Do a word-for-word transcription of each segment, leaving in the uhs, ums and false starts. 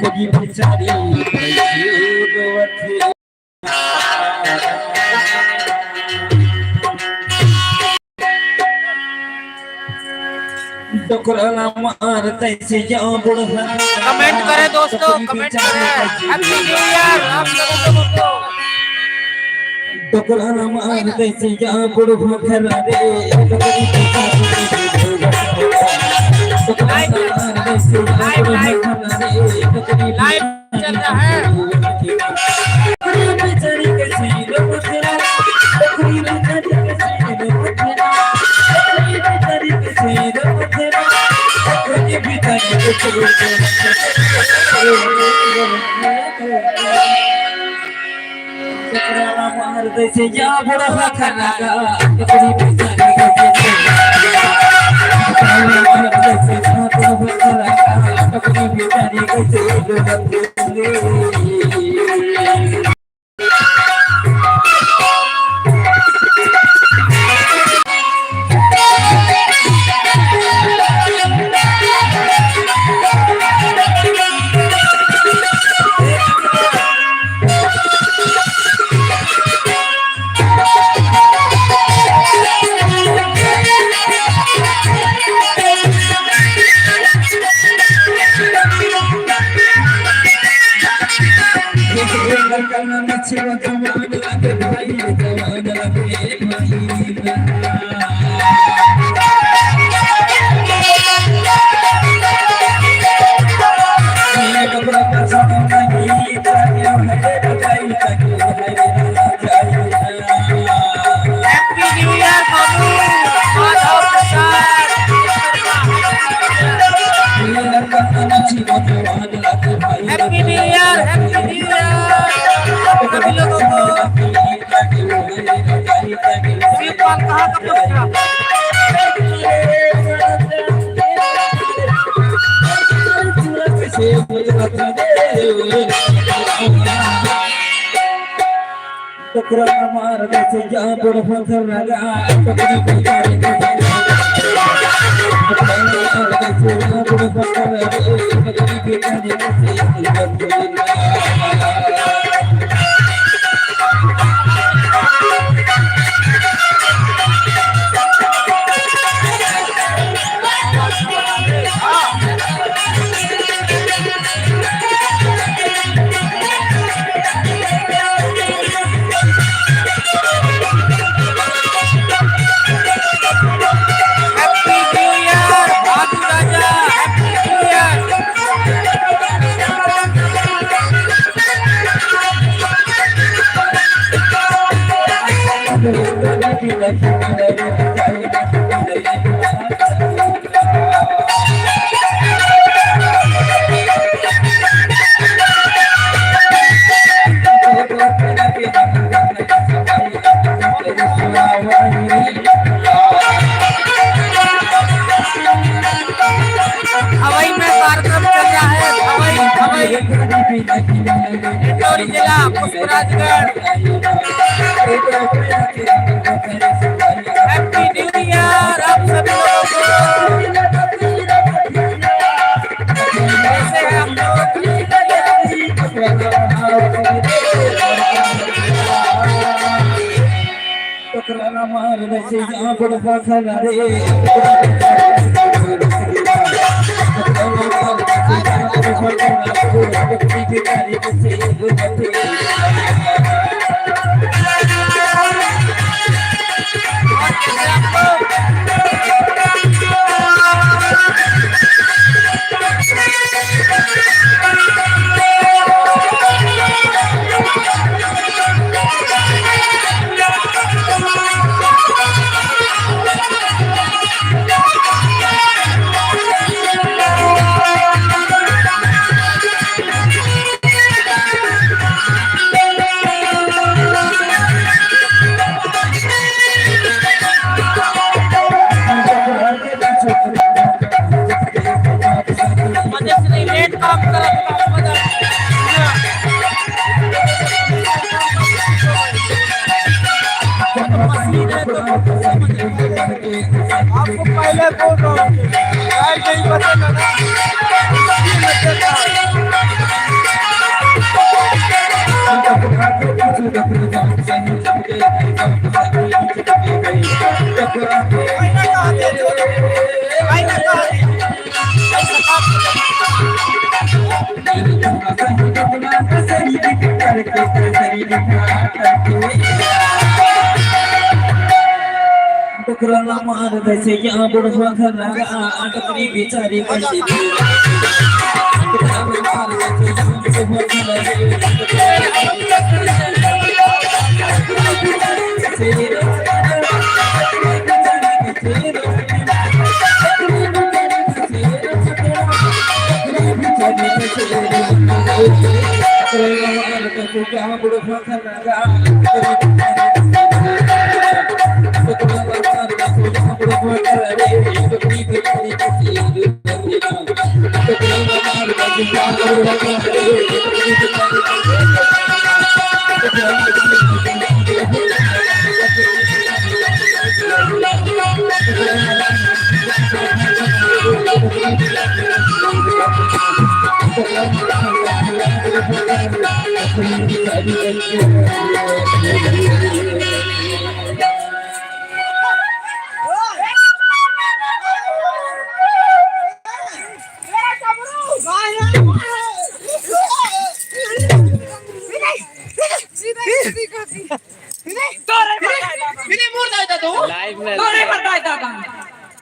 लगी बेचारी कैसे रोवत हे। डोकरा ला मार तैसे या बुढ़ा। कमेंट करें दोस्तों, कमेंट करें। हैप्पी न्यू ईयर आप लोगों को। डोकरा ला मार तैसे या बुढ़ा खरा रे। डोकरी के साथ डोकरा ला मार तैसे या बुढ़ा खरा रे। डोकरी के चल रहा है। Happy New Year, बाबू Madhav Prasad. Happy New Year, Happy New Year सभी लोगों को। शिवपाल कहाँ का पोस्टर? टकरा मार दे से या बुढ़ पत्थर लगा, टकरी पे जाने दे से या बुढ़ पत्थर लगा, टकरी पे जाने दे से या बुढ़ पत्थर लगा। Happy New Year, भादु राजा, Happy New Year। हवाई में कार्यक्रम चल रहा है, हवाई, हवाई। डिंडोरी जिला, पुष्पराजगढ़। Happy New Year आप सभी लोगों को। कैसे हैं आप लोग? टकरा मार दे से या बुढ़ पत्थर लगा रे। आपको पहले बोल रहा हूँ, गाइड नहीं पता लगा। डोकरा ला मार दे से या बुढ़वा घर लगा, डोकरी बेचारी कैसे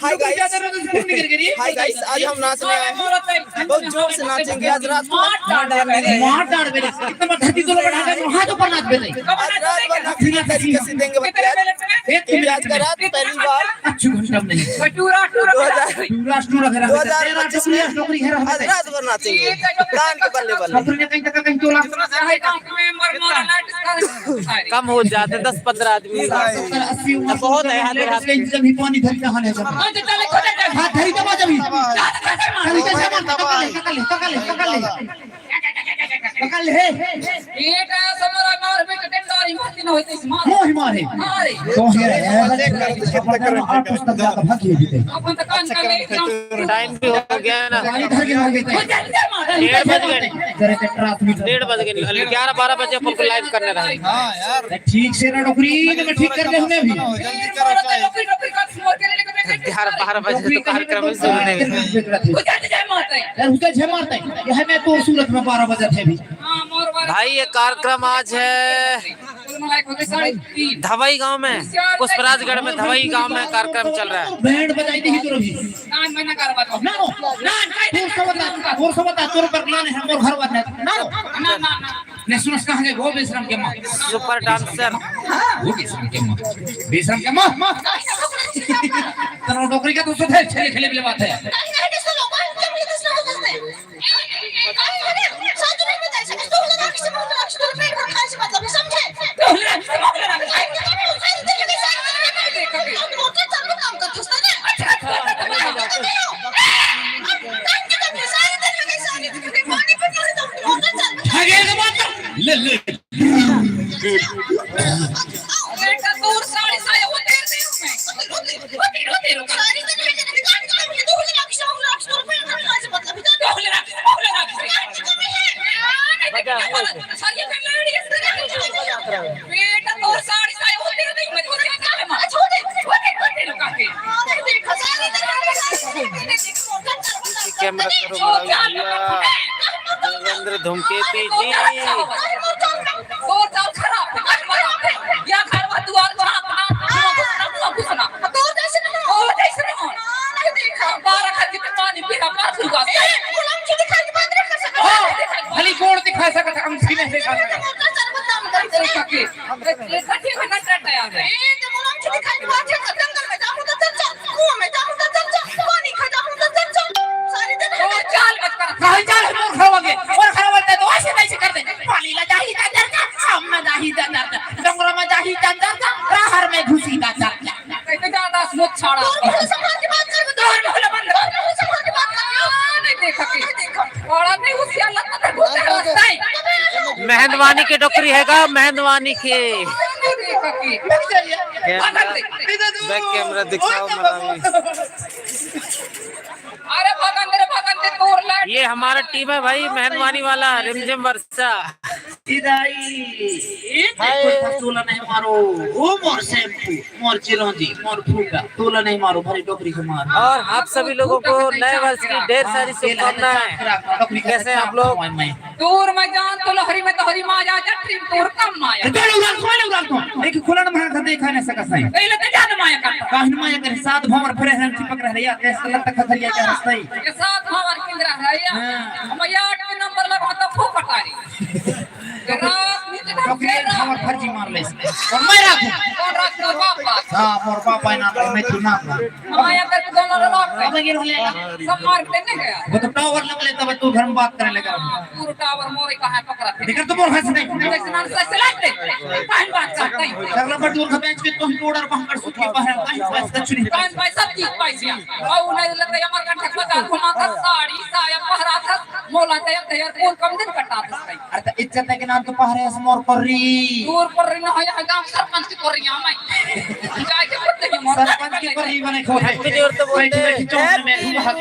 Hi guys, hi guys, आज हम नाचने आए हैं। बहुत जोर से नाचेंगे आज रात को। मार डाल मेरे। इतना बड़ा धरती को लगा दे, वहाँ तो पर नाच बेटे। आज रात भर नाचेंगे, तरीके से देंगे बच्चे आज। एक मिनट आज का रात पहली बार। अच्छी घंटा नहीं। दो हजार, दो हजार पच्चीस में नौकरी है, आज रात भर नाचेंगे। कान के बल्ले बल्ले। कम हो जाते दस पन्द्रह आदमी। बहुत है, हाथ हाथ। पानी धरी कहाँ ले जाना? हाथ धरी दबा जब ही। धरी के जमा, पकड़ ले, पकड़ ले, पकड़ ले, पकड़ ले। पकड़ ले। बेटा, समरा मार में कटे डारी मार के न होते इस मार। मोहि मारे। मारे। तो है, आठ पुस्तक जाता भाग ये जीते। अपन तो कान का ले, टाइम भी हो गया ना। गाड़ी धर के भाग गए थे। डेढ़ बज गए। तेरे के ट्रांसमीटर। डेढ़ बज गए। ग्यारह बारह बजे अपन को लाइव करने रहा। हाँ यार। ठीक से ना डोकरी, तो मैं ठीक कर दे हमें भी। जल्दी करो चाहे। ग्यारह बारह बजे तो कार्यक्रम है, सुनने। यार, उसे झे मारते हैं। यह मैं तो सूरत में बारह बजे थे भी। भाई, ये कार्यक्रम आज है धवई गांव में, पुष्पराजगढ़ में धवई गांव में कार्यक्रम चल रहा है। बैंड बजाई दी तो रवि। ना, ना, ना, ना, तोर से बता, तोर से बता, तोर पर लाने हैं, मोर घर वाले। ना, ना, ना, ना। ने सुनस कहाँ गए? वो बेशरम के माँ। Super dancer. वो बेशरम के माँ। बेशरम के माँ। तनो डोकरी का तो सुधर, छेले खेले वाले बात है। ले, ले। बेटा, तोर साड़ी साया वो तेर दे हूँ मैं। रोते, रोते, रोते, रोते। साड़ी तो नहीं, मैंने निकाल के मुझे दो हजार आठ सौ, आठ सौ रुपए का खर्च, मतलब, इधर दो हजार आठ सौ, दो हजार आठ सौ। साड़ी तो नहीं है। हाँ, नहीं, तो क्या बोला? साड़ी पहन ले, ये साड़ी। बेटा, तोर साड़ी साया वो तेर दे हूँ मैं। छोड़ दे, छोड़ दे, छोड़ दे, छोड़ दे, रुका के। हाँ, नहीं, देखो, साड़ी तो नहीं, साड़ी तो नहीं, देखो, कैमरा करो, बड़ा भैया। देवेंद्र धूमकेती जी। तोर चाल खराब है, खराब है। या घर में दुआर झांकना, हुआ घुसना, हुआ घुसना। तोर जैसे ना हो। तोर जैसे ना हो। हाँ, नहीं देखा। बारह का जितना पानी पीना, पाँच रुपया। ए, गुलाम जी दिखाई बात नहीं कर सकता। हाँ, खाली गोड़ दिखा सकता, हम सीने से दिखा सकता। हम तो सर बदनाम करते हैं। ये कठिन है ना, डर है। ए, तो गुलाम जी दिखाई बात है, जंगल में जाऊँ तो चल चल। कुआं में जाऊं तो चल चल, पानी खा जाऊं तो चल चल, सारी दिन ओ, चाल मत कर। कहाँ चाल है मोर घर वाले? मोर घर वाले तो ऐसे तैसे कर दे। पानी ला जाही ता चल चल, आम में जाही ता चल चल, डोंगरा में जाही ता चल चल, राहर में घुसी ता चल चल। कहते ज्यादा सोच छाड़ा। तोर मुंह संभाल के बात कर, तोर मुंह बंद, तोर मुंह संभाल के बात कर। हाँ, नहीं देखा कि। नहीं देखा। बड़ा नहीं होशियार लगता था, घुस गया रास्ता ही। मेहंदवानी के डोकरी हैगा, मेहंदवानी के। नहीं देखा कि। कैमरा, बैक कैमरा दिखाओ मनामी। अरे भगन रे भगन रे, तोर लाइट। ये हमारा टीम है भाई, मेहंदवानी वाला, रिमझिम वर्षा। दाई, हाय। तोला नहीं मारो, ओ मोर शैम्पू, मोर चिरौंजी, मोर फुग्गा, तोला नहीं मारो, भरी डोकरी के मार। और आप सभी लोगों को नए वर्ष की ढेर सारी शुभकामनाएं। कैसे हैं आप लोग? दूर मैं जान तो लहरी में तोहरी माया, जटरी में तोर कम माया। तो चलो, उड़ान, खोल, उड़ान, खोल। एक खुलन में हाथ देखा नहीं सकत नहीं। पहले तो जान माया करता। काहन माया करे, सात भंवर फिरे हैं, चिपक रह रही है, कैसे लग तक खतरिया क्या रस्ता ही। ये सात भंवर किंद रह रही है। हाँ। हम यार के नंबर लगा तो खूब पटारी। रात में तो डोकरी एक भंवर फर्जी मार ले। और मैं राखूं। कौन रात का बाप? हाँ, मोर बाप है ना, मैं तू ना। हमारे अंदर के दोनों लोग हैं। अब ये रोले। सब मार के नहीं गया। वो तो टावर लग लेता, तब तू घर में बात करने लगा। पूरा टावर मोरे कहाँ पकड़ा थे? देखा तो मोर हंस नहीं। जैसे नाम से चलाते। काहे बात करते हैं? अगला पर दूर का बेच के तो ही ऑर्डर वहां कर सुखी बाहर काहे पैसा चुरी। काहे पैसा की पैसा? और उन्हें लगता है हमारे कंठे पता घुमा था, साड़ी, साया पहरा था, मोला ते अब यार कौन कम दिन कटा था? अरे तो इज्जत है कि नाम तो पहरे से मोर कर रही। दूर कर रही ना हो, यहाँ गांव सरपंच की कर रही हूँ मैं। जाके बोलते हैं, मोर सरपंच की कर रही बने खो। हैप्पी न्यू ईयर तो बोलते हैं। बैठी, बैठी, चौक में बैठी, बाहर।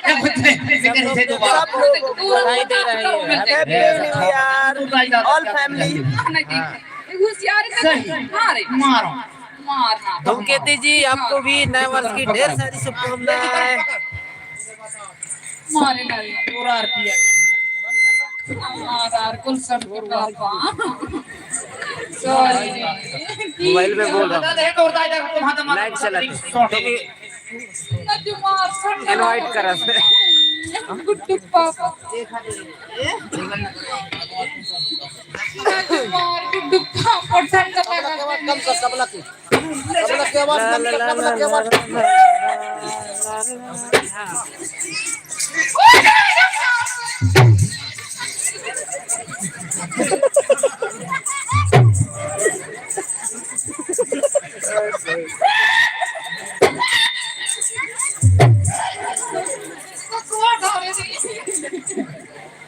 क्या बोलते हैं? इसे कहीं से दोबारा। सब लोग बधाई दे रहे हैं। Happy new year, all family. होशियारी से सही। मारे। मारो। मारना। धूमकेतु जी, आपको भी नए वर्ष की ढेर सारी शुभकामनाएं। मारे, मारे। पूरा आरती है। हमारा कुल सब के पापा। सॉरी। मोबाइल पे बोल रहा हूँ। बता दे, तो होता है, जब तुम्हारा तो लाइव चला दे। सॉरी। इनवाइट करा से। गुड्डू पापा। गुड्डू पापा, ठंड लगा। कम कर, कम लगा। तबला की आवाज बंद कर, तबला की आवाज।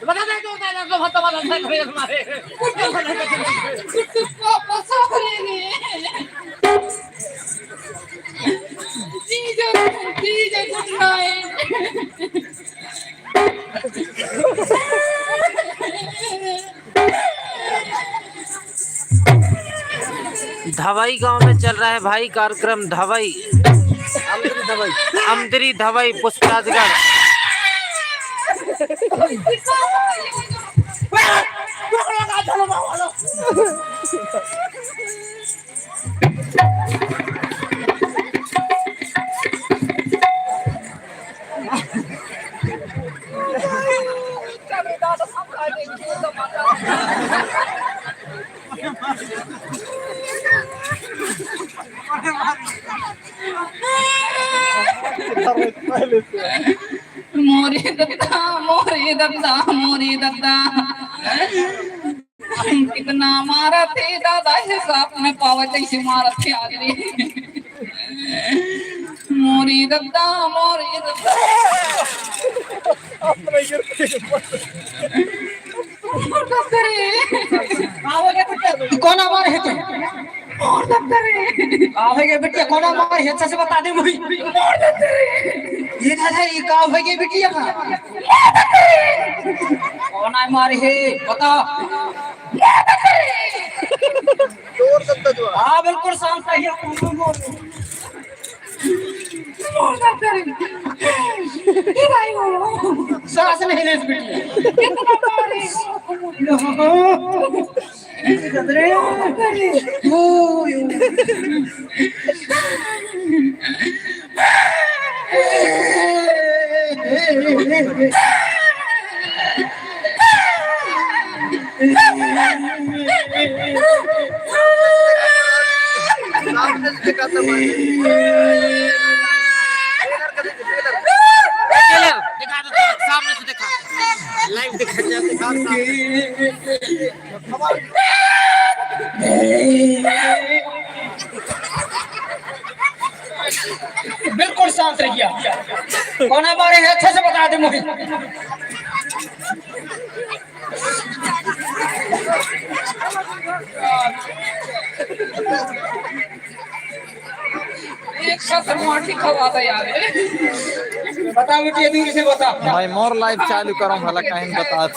बता दे, जो बता दे, जो बता दे, जो बता दे। धवई गांव में चल रहा है भाई कार्यक्रम धवई। अमदरी धवई। अमदरी धवई, पुष्पराजगढ़। मोरे दद्दा, मोरे दद्दा, मोरे दद्दा। कितना मारा थे दादा, हिसाब में पावे जैसे मारा थे आदमी। मोरी दद्दा, मोरी दद्दा। मोर दद्दा रे। का हो गया बेटा? कौन मार है तू? मोर दद्दा रे। का हो गया बेटा? कौन मार है? अच्छा से बता दे मुझे। मोर दद्दा रे। ये दादा, ये का हो गया बिटिया का? मोर दद्दा रे। कौन मार है? बता। जोर से बजवा। हाँ, बिल्कुल शांत रहिए। सांस नहीं ले इस बिटिया। कितना मारे। सामने से दिखा दो, सामने से दिखा। लाइव दिखा, दिखा, दिखा। बिल्कुल शांत रहिए। कौन मारे है, अच्छे से बता दे मुझे। एक साथ माटी खवा दे यार। बता बेटी, दूर से बता। भाई, मोर लाइव चालू करो, भला कहीं बता।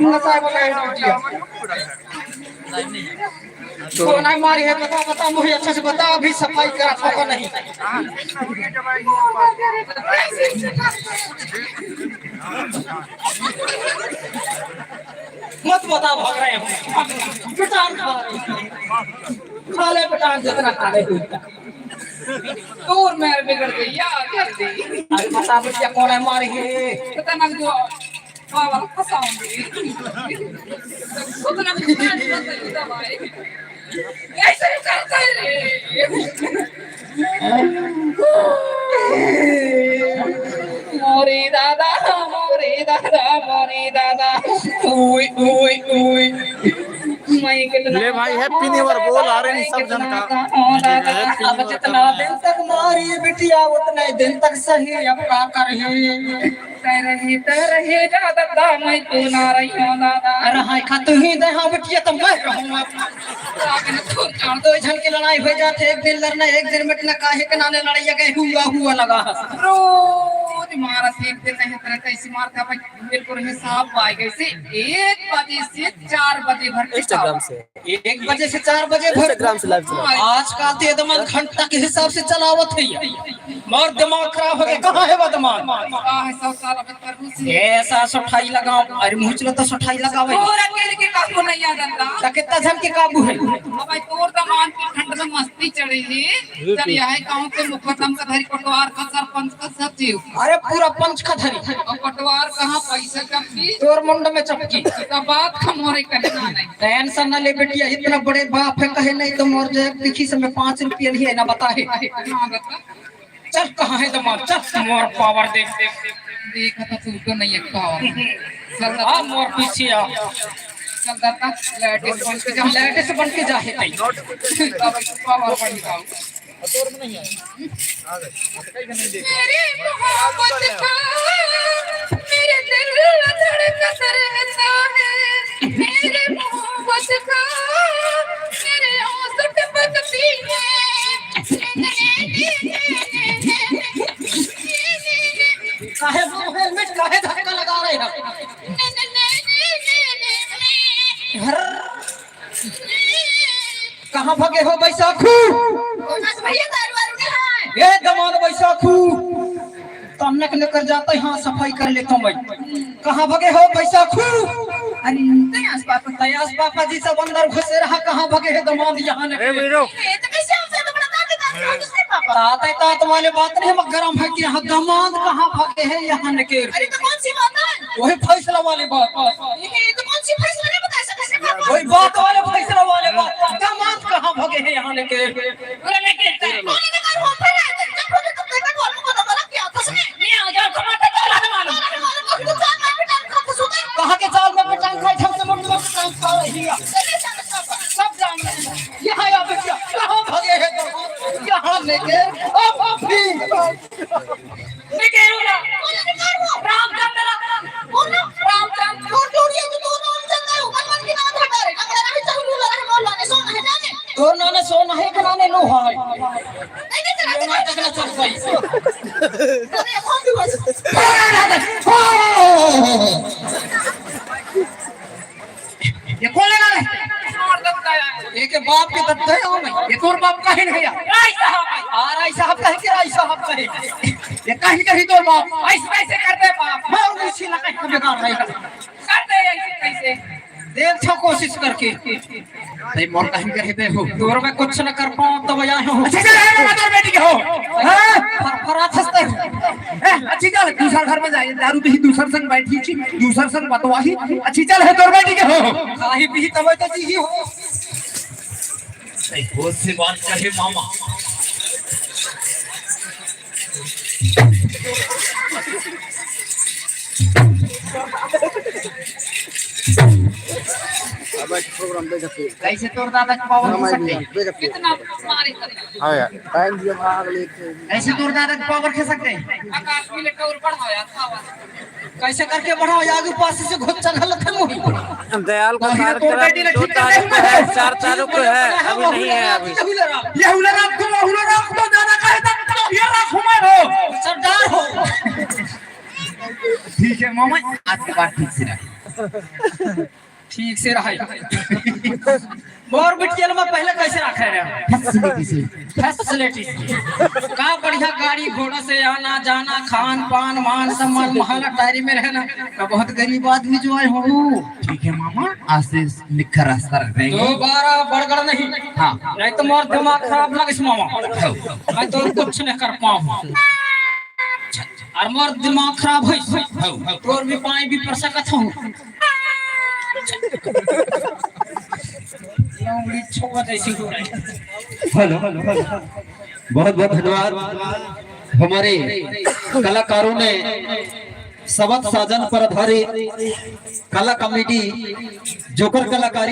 नचाए वाला है बिटिया। तो नहीं मारी है, बता, बता, मुझे अच्छे से बता, अभी सफाई करा था नहीं। मत बता, भाग रहे हैं। बेटा, खा ले बेटा, जितना खा ले तू। तोर मैं बिगड़ गई यार, जल्दी। अरे बता बिटिया, कौन है मारी है? पता ना जो बाबा फंसाऊंगी। पता ना कुछ नहीं पता भाई। ऐसे ही करता है रे। मोरे दादा, मोरे दादा, मोरे दादा। उई, उई, उई। मैं कितना ले भाई, Happy New Year बोल, आ रहे हैं सब जन का। Happy New Year। अब जितना दिन तक मारी बिटिया, उतने दिन तक सही, अब का करही? तै रही, तै रही, जा दादा, मैं तू ना रही हो दादा। अरे हाय खा तू ही दे, हाँ बिटिया, तो मैं रहूंगा। आगे न तू जान दो, झन के लड़ाई हो जाते, एक दिन लड़ना, एक दिन मिटना, काहे के नाने लड़ाई के हुआ, हुआ लगा। रोज मारत, एक दिन नहीं, तरह कैसी मारता भाई। बिल्कुल हिसाब पाए गए से एक बजे से चार बजे भर के Instagram से। एक बजे से चार बजे भर। Instagram से live चला। आजकल तो ये दमन घंटा के हिसाब से चलावत है ये। मोर दिमाग खराब हो गया, कहाँ है वो दमन? कहाँ है? सौ साल अभी तरबूज से। ऐसा सठाई लगाओ, अरे मुँह चलो तो सठाई लगाओ। तोर अकेले के काबू नहीं आ जाता। तो कितना जन के काबू है? अब भाई तोर दमान की ठंड में मस्ती चढ़ी है। चल, यह गांव के मुकदम का धरी पटवार का, सरपंच का, सब चीज। अरे पूरा पंच का धरी। और पटवार कहाँ, पैसा कब की? तोर मुंड में चपकी। तो बात का मोरे कहना नहीं। Tension ना ले बेटिया, इतना बड़े बाप है, कहे नहीं तो मोर जेब दिखी से मैं पाँच रुपया नहीं है ना, बता है। हाँ, बता। चल, कहाँ है दमाद? चल, मोर power देख। देख तो तू तो नहीं है power। चल, हाँ, मोर पीछे आ। चल, दादा, लेटेस्ट बन के जा। लेटेस्ट बन के जा, है तई। Power बढ़ जाओ। मेरे मोहब्बत का मेरे दिल धड़कता रहता है, मेरे मोहब्बत का मेरे आंसू टपकती है। काहे वो helmet काहे धक्का लगा रहे हैं? कहाँ भगे हो बैसाखू? कौन भैया दारू वारू नहीं है? ए दमाद बैसाखू, तन्नक लेकर जाता है, हाँ सफाई कर लेता हूँ मैं। कहाँ भगे हो बैसाखू? अरे तयास पापा, तयास पापा जी सब अंदर घुसे रहा, कहाँ भगे है दमाद यहाँ ने? ए, तो कैसे हमसे तो बड़ा ताकत है, दूसरे पापा? ताते तात वाले बात नहीं, मगर हम है कि यहाँ दमाद कहाँ भगे है यहाँ ने के? अरे तो कौन सी बात है? वही फैसला वाली बात। ये तो कौन सी फैसला नहीं बताया सकते? वही बात वाले फैसला वाले बात। दमाद कहाँ भगे है यहाँ ने के? अरे लेके चल। कौन है? कहाँ के जाल में पिटान खाए, ढंग से मुड़ मुड़ पिटान खा रही है। सब जान रहे हैं। यहाँ आ बेटिया, कहाँ भगे है दमाद? यहाँ लेके अब, अब भी। रामचंद्र, रामचंद्र। तोर नाने सोना है कि नाने लोहा है? ये नाटक ना चल पाई। ये कौन लगा रे? एक बाप के दत्ता है, हाँ भाई। ये तोर बाप का ही नहीं है। राय साहब। आ, राय साहब कहे कि राय साहब कहे। ये कहीं कहीं तोर बाप। ऐसे कैसे करते बाप? मैं उसी लगा के बेकार नहीं करता। करते ऐसे कैसे? देख छो कोशिश करके। तई मोर कहीं कहे दे हो। तोर मैं कुछ न कर पाऊं तो आया हूँ। अच्छा, चल, आया ना तोर बेटी के हो। हाँ? फर-, फराथस ते। ए, अच्छी चल, दूसर घर में जाए, दारू पी, दूसर संग बैठी छी, दूसर संग बतवाही। अच्छी चल है तोर बेटी के हो। खाही पी तब तो जी ही हो। ए, होश से बात करे मामा। अब एक program दे सकते हैं। कैसे तोर दादा के power हाँ, खिसक गए? दे सकते हैं। कितना मारे करे। हाँ यार, time दिया वहाँ अगले एक से। कैसे तोर दादा के power खिसक गए? आकाश में लटका और बढ़ाओ यार, power। कैसे करके बढ़ाओ? आगे पास से घुच्चा घलत है मुड़ी। दयाल का कार्यक्रम दो तारीख को है, चार तारीख को है, अभी नहीं है अभी। ये हुला रात को, हुला रात को दादा कहे तब तो ये रात हमारो सरदार हो। ठीक है मामा, आज के बाद ठीक से रहे। ठीक से रहे। मोर बिटिया ल मैं पहले कैसे रखे रहे? फैसिलिटी से। फैसिलिटी से। का बढ़िया गाड़ी घोड़ा से आना जाना, खान पान, मान सम्मान, महल अटारी में रहना। मैं बहुत गरीब आदमी जो आए हूँ। ठीक है मामा, आज से निखर रास्ता रख देंगे। दोबारा बड़गड़ नहीं। हाँ। नहीं तो मोर दिमाग खराब लगे मामा। हाँ। मैं तो कुछ नहीं कर पाऊँ। और मोर दिमाग खराब है। हाँ। तोर भी पाई भी पर सकत हूँ। लौंगड़ी छोड़ जैसी हो रही। Hello, hello, hello. बहुत बहुत धन्यवाद हमारे कलाकारों ने, सबक साजन पर आधारित कला कमेटी, जोकर कलाकारी।